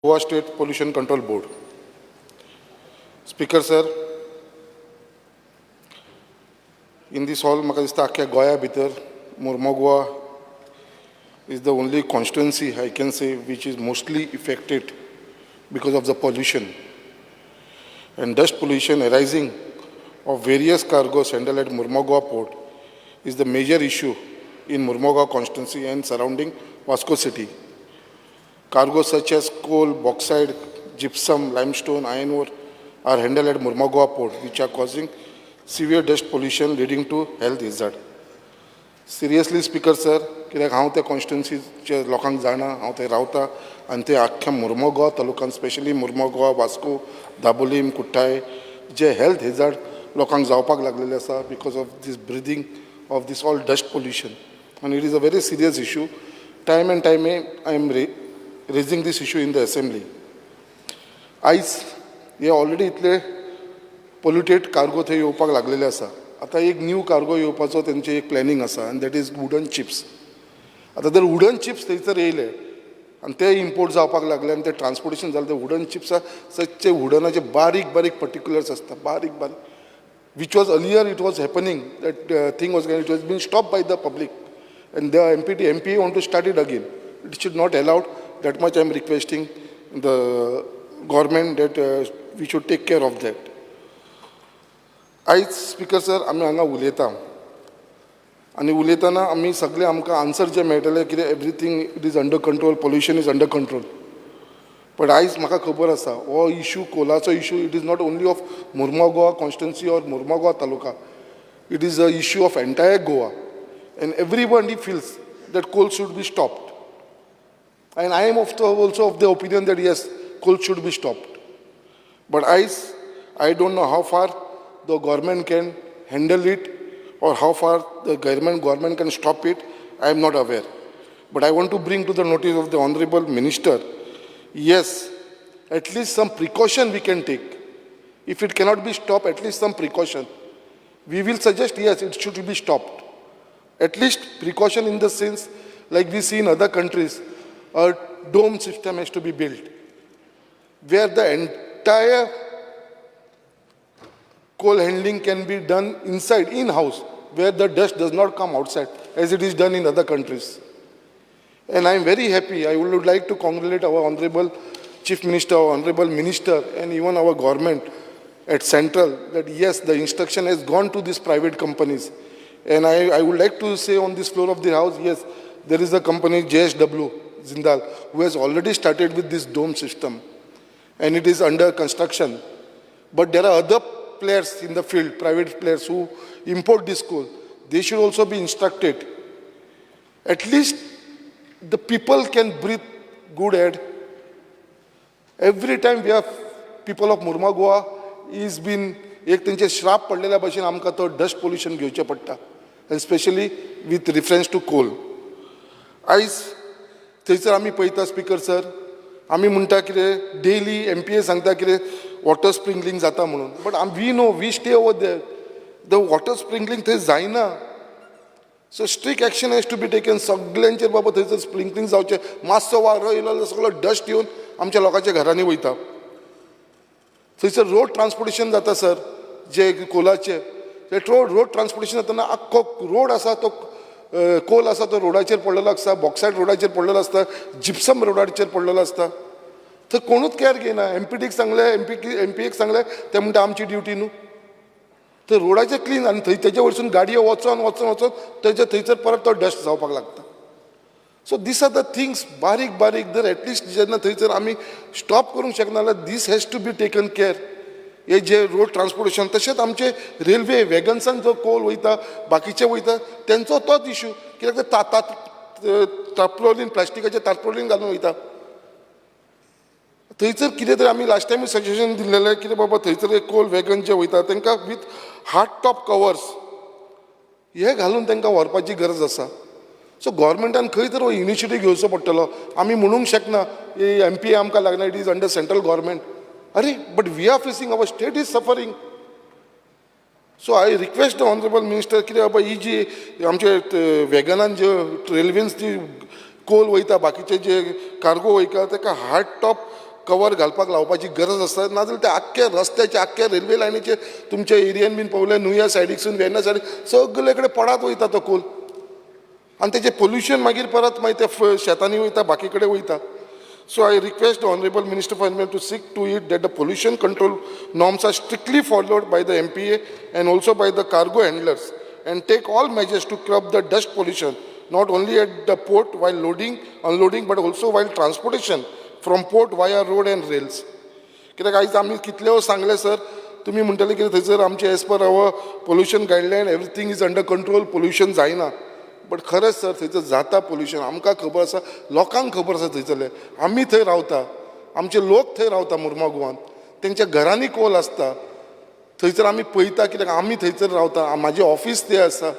Goa State Pollution Control Board. Speaker sir, in this hall, म्हाका दिसता आख्ख्या गोंया भितर Mormugao is the only constituency, I can say, which is mostly affected because of the pollution and dust pollution arising of various cargoes handled at Mormugao port is the major issue in Mormugao constituency and surrounding Vasco city. Cargo such as coal, bauxite, gypsum, limestone, iron ore are handled at Mormugao port, which are causing severe dust pollution, leading to health hazard. Seriously, Speaker sir, कित्याक हांव त्या कॉन्स्टिट्युन्सीच्या लोकांक जाणा, हांव थंय रावता आनी ते आख्ख्या मुर्मोगोवा तालुक्यान, स्पेशली मुर्मोगोवा, वास्को, दाबोलीम, कुठ्ठाळे, जे हेल्थ हेजार्ड लोकांक जावपाक लागलेले आसा because of this breathing of this all dust pollution, आनी it is a very serious issue. Time and time I am raising this issue in the assembly. आयज हे ऑलरेडी इतले पोल्युटेड कार्गो थंय येवपाक लागलेले आसा. आतां एक न्यू कार्गो येवपाचो तेंचें एक प्लॅनिंग आसा आनी that is wooden chips. आतां जर वुडन चिप्स थंयसर येयले आनी ते इम्पोर्ट जावपाक लागले आनी ते ट्रान्सपोर्टेशन जालें, ते वुडन चिप्सां सदचे वुडनाचे बारीक बारीक पर्टिक्युलर्स आसता, बारीक बारीक, which was earlier it was happening, that thing was, it was been stopped by the public, and the MPT MPA want to start it again. It should not allowed. That much I am requesting the government that we should take care of that. आयज speaker sir, आमी हांगा उलयता आनी उलयतना आमी सगळे आमकां answer जे मेळटले कितें, everything it is under control, pollution is under control. But आयज म्हाका खबर आसा, हो issue, कोलाचो issue, it is not only of Mormugao constituency or Mormugao taluka. It is a issue of entire Goa, and everybody feels that coal should be stopped, and I am also of the opinion that yes, coal should be stopped. But आयज I don't know how far the government can handle it or how far the government can stop it, I am not aware. But I want to bring to the notice of the honorable minister, yes, at least some precaution we can take. If it cannot be stopped, at least some precaution. We will suggest, yes, it should be stopped. At least precaution in the sense, like we see in other countries, a dome system has to be built, where the entire coal handling can be done inside, in-house, where the dust does not come outside, as it is done in other countries. And I am very happy. I would like to congratulate our Honorable Chief Minister, our Honorable Minister, and even our government at Central that yes, the instruction has gone to these private companies. And I would like to say on this floor of the house, yes, there is a company, JSW Jindal, who has already started with this dome system, and it is under construction. But there are other players in the field, private players who import this coal. They should also be instructed. At least the people can breathe good air. Every time we have people of Mormugao is been एक तेंचे श्राप पडलेल्या भशेन आमकां तो dust pollution घेवचें पडटा, आनी specially with reference to coal. आयज थंयसर आमी पळयता, स्पिकर सर, आमी म्हणटा कितें, डेली एमपीए सांगता कितें, वॉटर स्प्रिंकलिंग जाता म्हणून, but we know, we stay over there, the water sprinkling थंय जायना. So strict action has to be taken सगल्यांचेर. बाबा, थंयसर स्प्रिंकलिंग जावचें. मातसो वारो येयलो जाल्यार सगळो डस्ट येवन आमच्या लोकांच्या घरांनी वयता. थंयसर रोड ट्रान्सपोर्टेशन जाता सर, जे कोलाचे ते रोड ट्रान्सपोर्टेशन जातना आख्खो रोड आसा तो, कोल आसा तो रोडाचेर पडलेलो आसता, बॉक्सायट रोडाचेर पडलेलो आसता, जिप्सम रोडाचेर पडलेलो आसता. थंय कोणूच कॅर घेयना. एमपीटीक सांगलें, एमपीएक सांगलें, ते म्हणटा आमची ड्युटी न्हू. थंय रोडाचेर क्लीन आनी थंय तेजे वयरसून गाडयो वचोन वचोन वचोन तेजे थंयसर परत तो डस्ट जावपाक लागता. So these are the things, बारीक बारीक जर एटलिस्ट जेन्ना थंयसर आमी स्टॉप करूंक शकना जाल्यार this has to be taken care. हे जे रोड ट्रान्सपोर्टेशन, तशेंच आमचे रेल्वे वेगन्सान जो कोल वयता, बाकीचे वयता, तेंचो तोच इशू, कित्याक ते तापलोलीन, प्लास्टिकाचे तारपोलीन घालून वयता. थंयसर कितें तरी आमी लास्ट टायम सजेशन दिल्लेलें कितें, बाबा, थंयसर एक कोल वेगन जे वयता तांकां विथ हार्ड टॉप कवर्स हे घालून तांकां व्हरपाची गरज आसा. सो गोवोरमेंटान खंय तर हो इनिशिएटीव घेवचो पडटलो. आमी म्हणूंक शकना एमपीए आमकां लागना, it is under central government. अरे, but we are facing, our state is suffering. So I request the honourable minister कितें बाबा, ही जी आमचे वेगनान जे रेल्वेन जी कोल वयता, बाकीचे जे कार्गो वयता, ताका हार्ड टॉप कवर घालपाक लावपाची गरज आसा. नाजाल्यार ते आख्खे रस्त्याचे, आख्खे रेल्वे लायनीचे तुमच्या एरियेन बीन पळयल्यार नुया सायडीकसून वेर्ना सायडीक सगळे कडेन पडत वयता तो कोल आनी तेजें पोल्युशन मागीर परत मागीर ते शेतांनी वयता, बाकी कडेन वयता. So I request the Honorable Minister for Environment to see to it that the pollution control norms are strictly followed by the MPA and also by the cargo handlers and take all measures to curb the dust pollution not only at the port while loading, unloading, but also while transportation from port via road and rails. कित्याक आयज आमी कितलेव सांगलें sir, तुमी म्हणटले की थंयसर आमचे as per our pollution guideline everything is under control, pollution जायना. बट खरेंच सर, थंयसर जाता पोल्युशन. आमकां खबर आसा, लोकांक खबर आसा. थंयसरले आमी थंय रावता, आमचे लोक थंय रावता मुर्मागोवान, तेंच्या घरांनी कोल आसता. थंयसर आमी पळयता, कित्याक आमी थंयसर रावता, म्हाजें ऑफीस थंय आसा,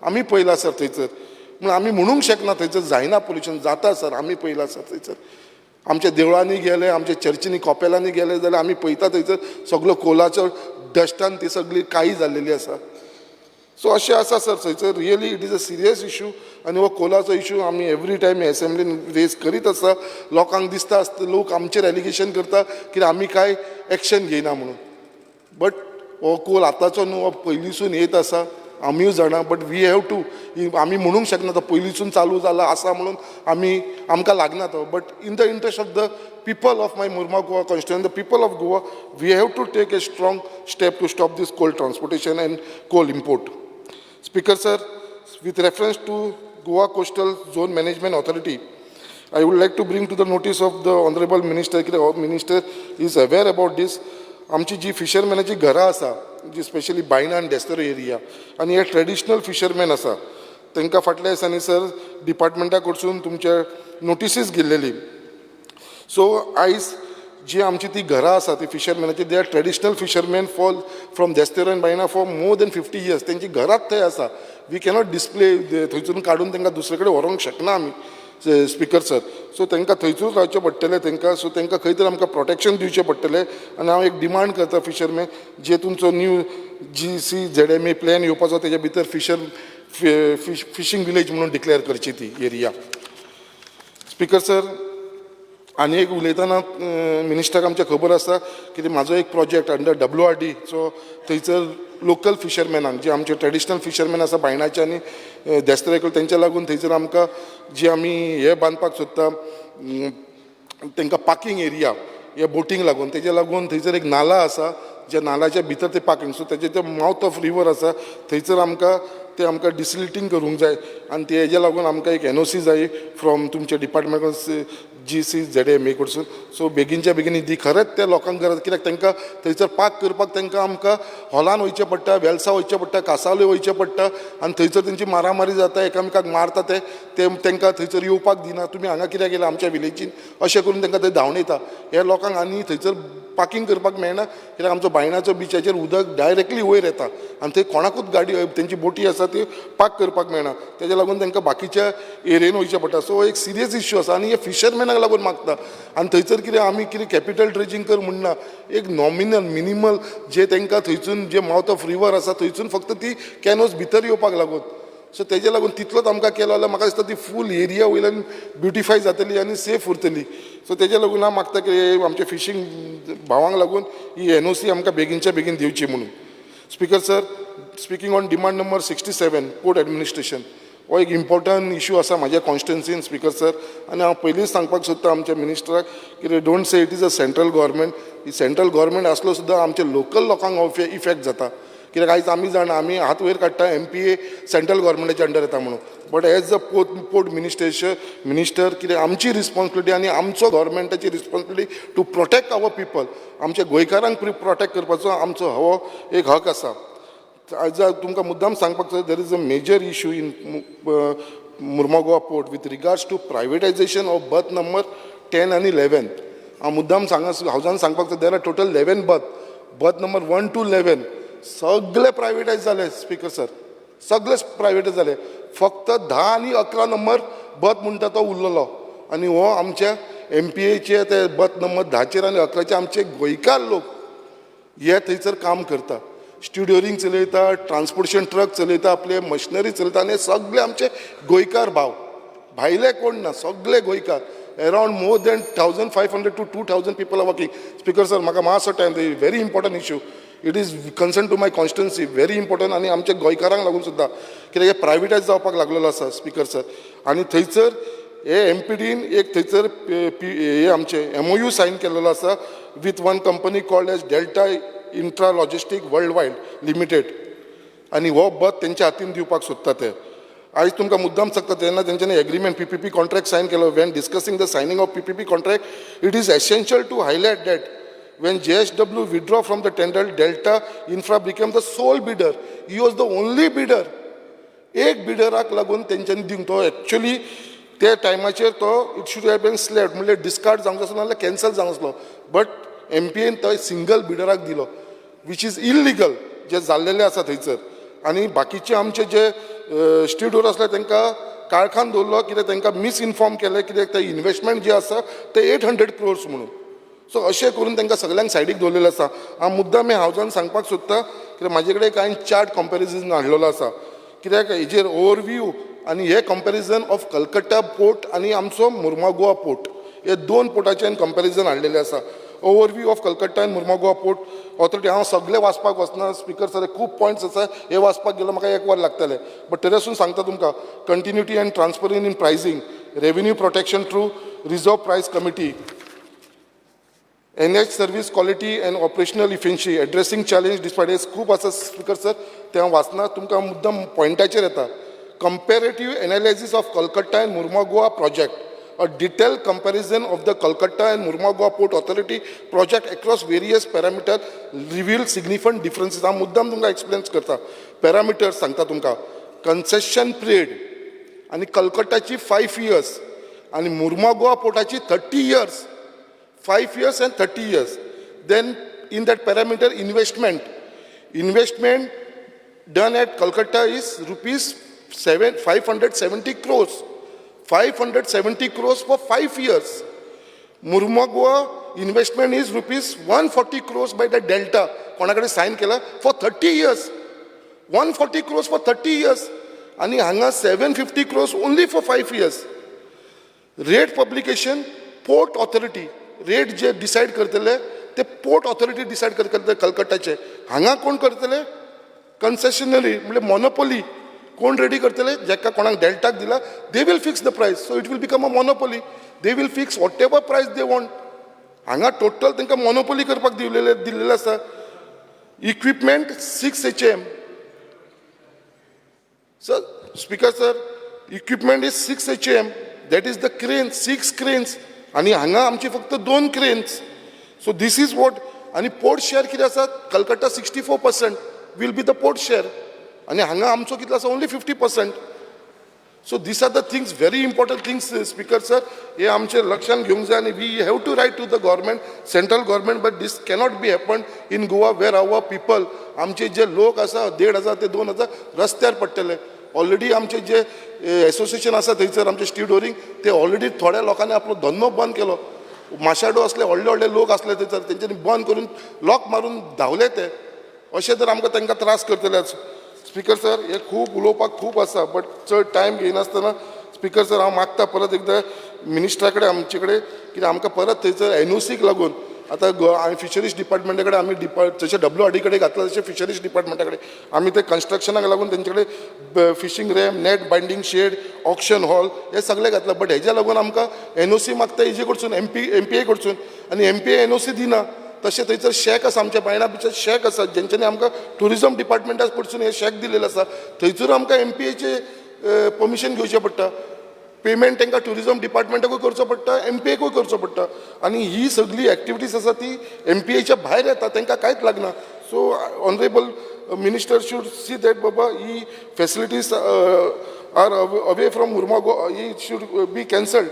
आमी पळयलां सर थंयसर. म्हूण आमी म्हणूंक शकना थंयसर जायना पोल्युशन. जाता सर, आमी पळयलां सर थंयसर. आमच्या देवळांनी गेले, आमच्या चर्चींनी, कॉपेलांनी गेले जाल्यार आमी पळयता थंयसर सगलो कोलाचो डस्टान ती सगळी काळी जाल्लेली आसा. सो अशें आसा सर थंयसर. Really it is a serious issue आनी हो कोलाचो इशू आमी एवरी टायम एसेंब्लीन रेज करीत आसा. लोकांक दिसता आसता, लोक आमचेर एलिगेशन करता की आमी कांय एक्शन घेयना म्हणून. बट हो कोल आतांचो न्हू, हो पयलींसून येत आसा, आमीय जाणा. बट we have to, आमी म्हणूंक शकना तो पयलींसून चालू जाला आसा म्हणून आमी आमकां लागना तो. But in the interest of the people of my Mormugao constituency, the people of Goa, we have to take a strong step to stop this coal transportation and coal import. Speaker sir, with reference to Goa Coastal Zone Management Authority, I would like to bring to the notice of the Honorable Minister, कित्याक Minister is aware about this. आमची जी फिशरमॅनाची घरां आसा, जी specially Baina आनी Desterro area आनी हे traditional fisherman आसा, तांकां फाटल्या दिसांनी सर डिपार्टमेंटा कडसून तुमचे नोटिसीस गेल्लेली. सो आयज जी आमची ती घरां आसा ती फिशरमॅनाची, they are traditional fisherman fall from Desterro and Baina for more than 50 years. तेंची घरांत थंय आसा. We cannot display, थंयसून काडून तांकां दुसरे कडेन व्हरोंक शकना आमी स्पिकर सर. सो तांकां थंयसूच रावचें पडटलें तांकां. सो तांकां खंय तरी आमकां प्रोटेक्शन दिवचें पडटलें. आनी हांव एक डिमांड करता, फिशरमॅन जे तुमचो न्यू जीसीझेडएमए प्लॅन येवपाचो, तेज्या भितर फिशींग विलेज म्हणून डिक्लेअर करची ती एरिया. स्पिकर सर, आनी एक उलयतना मिनिस्टराक आमच्या खबर आसा की म्हाजो एक प्रोजेक्ट अंडर डब्ल्यूआरडी. सो थंयसर लोकल फिशरमॅनांक, जे आमचे ट्रेडिशनल फिशरमॅन आसा बायणाचे आनी देस्तेराक, तेंच्या लागून थंयसर आमकां जी आमी हे बांदपाक सोदता तांकां पार्कींग एरिया हे बोटींक लागून, तेज्या लागून थंयसर एक नाला आसा, ज्या नालाच्या भितर ते पार्कींग. सो तेजे ते मावथ ऑफ रिवर आसा, थंयसर आमकां ते आमकां डिसिल्टींग करूंक जाय आनी तेज्या लागून आमकां एक एनओसी जाय फ्रॉम तुमच्या डिपार्टमेंट जीसीझेडएमए कडसून. सो बेगीनच्या बेगीन ती खरेंच त्या लोकांक गरज, कित्याक तांकां थंयसर पार्क करपाक तांकां आमकां हॉलान वयचें पडटा, वेलसा वयचें पडटा, कासावले वयचें पडटा आनी थंयसर तेंची मारामारी जाता, एकामेकाक मारता. ते ते तांकां थंयसर येवपाक दिना, तुमी हांगा कित्याक येयला आमच्या विलेजीन अशें करून तांकां थंय धांवडयता. ह्या लोकांक आनी थंयसर पार्कींग करपाक मेळना, कित्याक आमचो बायणाचो बिचाचेर उदक डायरेक्टली वयर येता आनी थंय कोणाकूच गाडी, तेंची बोटी आसा ती पार्क करपाक मेळना. तेज्या लागून तांकां बाकीच्या एरियेन वयचें पडटा. सो एक सिरियस इश्यू आसा आनी हे फिशरमॅनाक लागून मागता. आनी थंयसर कितें आमी कितें कॅपिटल ड्रेजींग कर म्हणना, एक नॉमिनल मिनिमल जे तांकां थंयसून जे मावथ ऑफ रिवर आसा थंयसून फक्त ती कॅनोज भितर येवपाक लागून. सो तेजे लागून तितलोच आमकां केलो जाल्यार म्हाका दिसता ती फूल एरिया वयल्यान ब्युटिफाय जातली आनी सेफ उरतली. सो तेजे लागून हांव मागता की आमच्या फिशींग भावांक लागून ही एनओसी आमकां बेगीनच्या बेगीन दिवची म्हणून. Speaker sir, speaking on demand number 67, port administration, हो एक इम्पॉर्टंट इशू आसा म्हाज्या कॉन्स्टिट्युन्सीन स्पीकर सर. आनी हांव पयलींच सांगपाक सोदता आमच्या मिनिस्टराक की don't say it is a central government. He central government आसलो सुद्दां आमच्या लोकल लोकांक हो इफेक्ट जाता, कित्याक आयज आमी जाणा, आमी हात वयर काडटा एमपीए सेंट्रल गव्हर्मेंटाच्या अंडर येता म्हणून. But as a port minister, कितें आमची रिस्पॉन्सिबिलिटी आनी आमचो गव्हर्मेंटाची responsibility to protect our people. आमच्या गोंयकारांक प्रोटेक्ट करपाचो आमचो हो एक हक आसा. आयज तुमकां मुद्दाम सांगपाक जाय, there is a major issue in Mormugao Port with regards to privatization of berth number 10 आनी 11. हांव मुद्दाम सांगा, हावजान सांगपाक जाय, there are total 11 berth. Berth number 1 to 11 सगळे प्रायवेटायज जाले स्पीकर सर, सगळे प्रायवेटायज जाले. फक्त 10 आनी 11 नंबर बर्थ म्हणटा तो उरलेलो आनी हो आमच्या एमपीएचे ते बर्थ नंबर 10चेर आनी 11चेर आमचे गोंयकार लोक हे थंयसर काम करता, स्टिव्हिडोरिंग चलयता, ट्रान्सपोर्टेशन ट्रक चलयता, आपले मशिनरी चलयता आनी हे सगळे आमचे गोंयकार भाव, भायले कोण ना, सगळे गोंयकार. Around more than 1500 to 2000 people are working. Speaker sir, म्हाका मातसो time, very important issue. It is concern to my constituency, very important. आनी आमच्या गोंयकारांक लागून सुद्दां, कित्याक हे प्रायवेटायज जावपाक लागलेलो आसा स्पीकर सर. आनी थंयसर हे एमपीडीन एक थंयसर पी हे आमचे एमओयू सायन केलेलो आसा with one company called as Delta Intra Logistic World Wide Limited. आनी हो बर्थ तेंच्या हातीन दिवपाक सोदता ते. आयज तुमकां मुद्दाम सांगता, तेन्ना तेंच्यांनी एग्रीमेंट पीपीपी कॉन्ट्रॅक्ट सायन केलो. When discussing the signing of PPP contract, it is essential to highlight that when JSW withdraw from the tender, Delta Infra became the sole bidder. He was the only bidder. एक बिडराक लागून तेंच्यांनी दिवंक तो actually ते टायमाचेर तो it should have been slapped, म्हणल्यार discard जावंक आसलो नाल्यार कॅन्सल जावंक आसलो, बट एमपीएन तो सिंगल बिडराक दिलो, which is illegal जे जाल्लेले आसा थंयसर. आनी बाकीचे आमचे जे स्टिडोर आसले तांकां काळखान दवरलो, कित्याक तांकां मिसइन्फॉर्म केलें, कित्याक ते इन्वेस्टमेंट जे आसा ते 800 क्रोर्स म्हणून. सो अशें करून तांकां सगल्यांक सायडीक दवरलेलें आसा. हांव मुद्दाम हें हावजान सांगपाक सोदता, कित्याक म्हाजे कडेन कांय चार्ट कंपेरिजन हाडलेलो आसा, कित्याक हेजेर ओवरव्यू आनी हे कंपेरिजन ऑफ कलकत्ता पोर्ट आनी आमचो मुर्मागोवा पोर्ट, हे दोन पोर्टाचे कंपेरिजन हाडलेलें आसा. Overview of Calcutta and Mormugao Port Authority. हांव सगळें वाचपाक वचना स्पीकर सर, खूब पॉयंट्स आसा. हे वाचपाक गेलो म्हाका एक वर लागतलें, बट तरी आसून सांगता तुमकां. Continuity and transparency in pricing, revenue protection through reserve price committee, enhance service quality and operational efficiency, addressing challenge despite खूब आसा स्पीकर सर, तें हांव वाचना. तुमकां मुद्दम पॉयंटाचेर येता. Comparative analysis of Calcutta and Mormugao project. A detailed comparison of the Calcutta and Mormugao Port Authority project across various parameters reveal significant differences. हांव मुद्दाम तुमकां एक्सप्लेन करता, पॅरामिटर्स सांगता तुमकां. कन्सेशन पिरियड आनी कलकत्ताची 5 इयर्स आनी मुर्मागोवा पोर्टाची 30 years, 5 years and 30 years. Then in that parameter, investment. Investment done at Calcutta is rupees 7 570 crores. 570 crores for 5 years. Mormugao investment is rupees 140 crores by the Delta. कोणा कडेन sign केला for 30 years. 140 crores for 30 years. आणि हांगा 750 crores only for 5 years. Rate publication, port authority rate J decide करतले ते port authority decide करतले कलकत्ताचे. हांगा कोण करतले? कन्सेशनरी म्हणजे मोनोपोली कोण रेडी करतले? जेका कोणाक डेल्टाक दिला, they will fix the price. So it will become a monopoly. They will fix whatever price they want. हांगा टोटल तांकां मोनोपोली करपाक दिल्लेले आसा. Equipment 6 HM. Sir, speaker sir, equipment is 6 HM. That is the crane, six cranes. आणि हांगा आमची फक्त दोन cranes. So this is what. आनी पोर्ट शेअर कितें आसा? Calcutta 64% will be the port share. आनी हांगा आमचो कितलो आसा? Only 50%. So these are the things, very important things, speaker sir. हे आमचे लक्षात घेवंक जाय आनी we have to write to the government, central government, but this cannot be happen in Goa where our people, आमचे जे लोक आसा, 1500 ते 2000 रस्त्यार पडटले. ऑलरेडी आमचे जे एसोसिएशन आसा थंयसर आमचे स्टिवडोरींग, ते ऑलरेडी थोड्या लोकांनी आपलो धंदो बंद केलो. माशाडो असले व्हडले व्हडले लोक आसले थंयसर, तेंच्यांनी बंद करून लॉक मारून धांवले ते. अशें तर आमकां तांकां त्रास करतले. स्पीकर सर, हे खूब उलोवपाक खूब आसा, बट चड टायम घेयनासतना स्पीकर सर, हांव मागता परत एकदां मिनिस्टरा कडेन, आमचे कडेन, कित्याक आमकां परत थंयसर एनओसीक लागून आतां फिशरीज डिपार्टमेंटा कडेन आमी डिपार्ट जशें डब्ल्यूआरडी कडेन घातला, तशें फिशरीज डिपार्टमेंटा कडेन आमी ते कन्स्ट्रक्शनाक लागून तेंचे कडेन fishing ramp, net binding shed, auction hall हे सगळें घातलां. बट हेज्या लागून आमकां एनओसी मागता हेजे कडसून, एमपीए कडसून, आनी एमपीए एनओसी दिना. तशें थंयसर शॅक आसा, आमच्या बायणा बिचार शॅक आसा, जेंच्यांनी आमकां ट्युरिजम डिपार्टमेंटा कडसून हे शॅक दिलेले आसा. थंयसर आमकां एमपीएचे परमिशन घेवचें पडटा. पेमेंट तांकां ट्युरिजम डिपार्टमेंटाकूय करचो पडटा, एमपीएकूय करचो पडटा. आनी ही सगळी एक्टिविटीज आसा ती एमपीएच्या भायर येता, तांकां कांयच लागना. So honourable minister should see that बाबा ही facilities are away from Mormugao, he should be cancelled.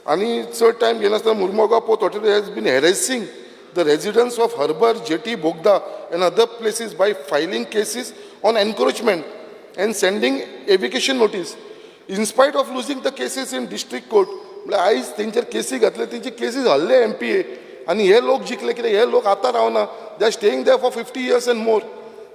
आनी चड टायम घेनासतना, Mormugao Port Authority has been harassing the residents of Harbour, Jetty, Bogda and other places by filing cases on encroachment and sending eviction notice. In spite of losing the cases in district court, म्हळ्यार आयज तेंचेर केसी घातले, तेंची cases हरले MPa आनी हे लोक जिखले, कित्याक हे लोक आतां रावना, they are staying there for 50 years and more.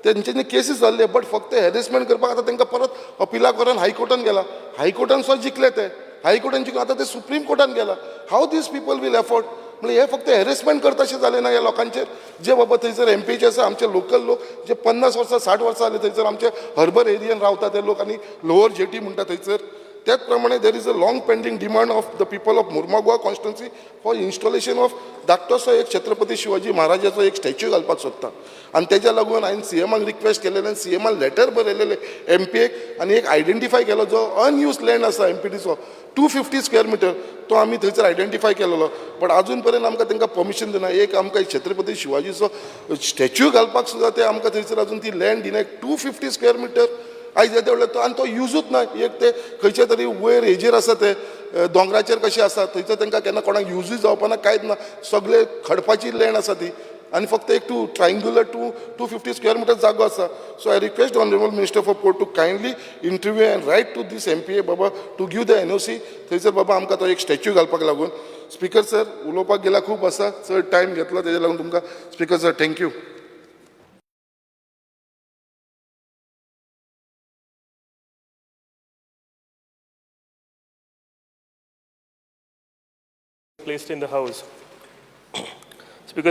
तेंच्यांनी केसीस हरले, बट फक्त हॅरेसमेंट करपाक आतां तांकां परत अपिलाक व्हरून हायकोर्टान गेला. हायकोर्टान सुद्दां जिखले ते. हायकोर्टान जिखून आतां ते सुप्रीम कोर्टान गेला. How these people will afford? म्हणजे हे फक्त हॅरेसमेंट करता अशें जालें ना ह्या लोकांचेर? जे बाबा थंयसर एमपीचे आसा, आमचे लोकल लोक जे 50 वर्सां 60 वर्सां जाले थंयसर आमचे हर्बर एरियन रावता ते लोक आनी लोअर जेटी म्हणटा थंयसर. त्याच प्रमाणे there is a long pending demand of the people of Mormugao constituency for installation of धाकटोसो एक छत्रपती शिवाजी महाराजाचो एक स्टॅच्यू घालपाक सोदता आनी तेज्या लागून हांवें सीएमाक रिक्वेस्ट केलेलें आनी सीएमान लेटर बरयलेलें एमपीएक आनी एक आयडेंटिफाय केलो जो अनयूज लँड आसा एमपीटीचो 250 स्क्वेअर मिटर, तो आमी थंयसर आयडेंटिफाय केलेलो, बट अजून पर्यंत आमकां तांकां परमिशन दिना. एक आमकां छत्रपती शिवाजीचो स्टॅच्यू घालपाक सुद्दां ते आमकां थंयसर अजून ती लँड दिना. 250 स्क्वेअर मिटर आयज येदे व्हडलो तो आनी तो युजूच ना. एक ते खंयचे तरी वयर हेजेर आसा, ते दोंगराचेर कशें आसा थंयसर, तांकां केन्ना कोणाक युजूय जावपा ना, कांयच ना. सगळे खडपाची लँड आसा ती आनी फक्त एक two triangular 250 square meter जागो आसा. So I request honourable Minister for Port to kindly intervene and write to this MPA Baba to give the NOC थंयसर बाबा आमकां तो एक स्टॅच्यू घालपाक लागून. स्पीकर सर, उलोवपाक गेल्यार खूब आसा, चड टायम घेतलो तेज्या लागून तुमकां. Speaker sir, thank you. Placed in the House. Speaker